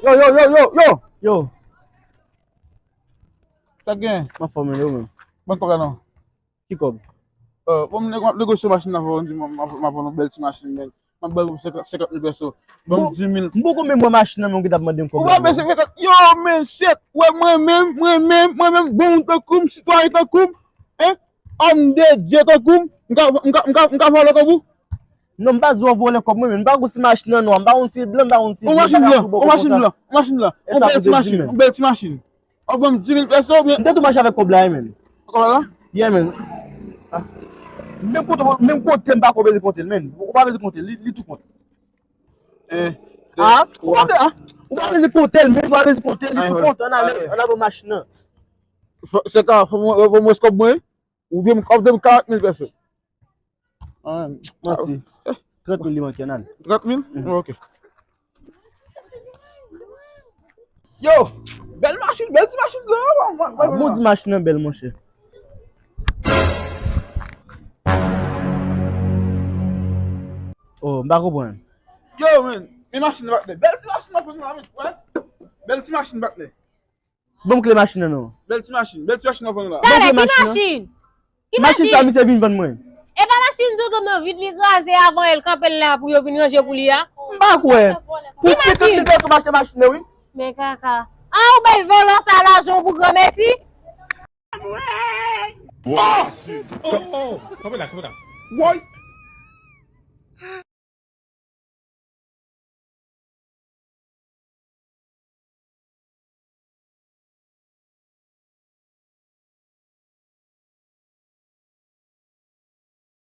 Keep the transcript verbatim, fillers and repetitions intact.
Yo, yo, yo, yo, yo! Yo, Sa k gen? M anfòm, men, ou menm? Ban kòb la non. Ki kòb? Euh, bon, m nèg, m ap negosye machin nan avè w, m di m ap, m ap vann yon bèl ti machin, men. M ap ba w senkant, senkant mil peso. Ban m dis mil. M poko menm wè machin nan, men ou gentan ap mande m kòb Ou la. pa bezwen fè kòb. Yo, men, shit. Wè, mwen menm, mwen menm, mwen menm, bon moun tankou m, sitwayen tankou m, hein? Homme de Dieu tankou m, m ka, m ka, m ka, m ka vòlè kòb ou? Non, m pa di w vòlè kòb mwen, men m pa konn si machin nan nwa, m pa konn si l blan, m pa konn si l Ou machin blan, ou machin blan, ou machin blan. E Ou sa bèl pou ti te di, machin, men. Ou bèl ti machin. Ou ban m dis mil peso, oubyen. M te tou mache avèk kòb la, wi, men. Kòb la? Yeah, men. Ah. Menm kote, menm kote m pa ko bezwen konte l, men. Ou pa bezwen konte l, li, li tou kont. Eh, Ah, ou pa ou pa bezwen konte l, men. Ou pa bezwen konte l, li tou kont. Ann ale, ann ale machin nan. Se ka, fò mwen, fò mwen kòb mwen, ou dwe m, ou dwe m karant mil peso. Ah, Mèsi. Trant mil li manke, ann ale. Trant mil? Ok. Yo, bèl machin, bèl ti machin la. Ah, bon, di machin nan bèl, monchè. Oh, m pa konprann. Yo, men, men machin patnè. Bèl ti machin nan, patnè, men. Wè. Bèl ti machin patnè. Ban m kle machin nan non. Bèl ti machin, bèl ti machin nan, patnè. Talè, ki machin nan. Machin? Ki Machin sa machin? Misye vin vann mwen. E pa machin tonton Mevit li kraze avan e l kanpe l la pou yo vin ranje pou li a? M pa kwè. Pou senkant mil peso m achte machin nan, wi. Men kaka. Ah, ou bay vòlò sa lajan pou granmèsi? Woy!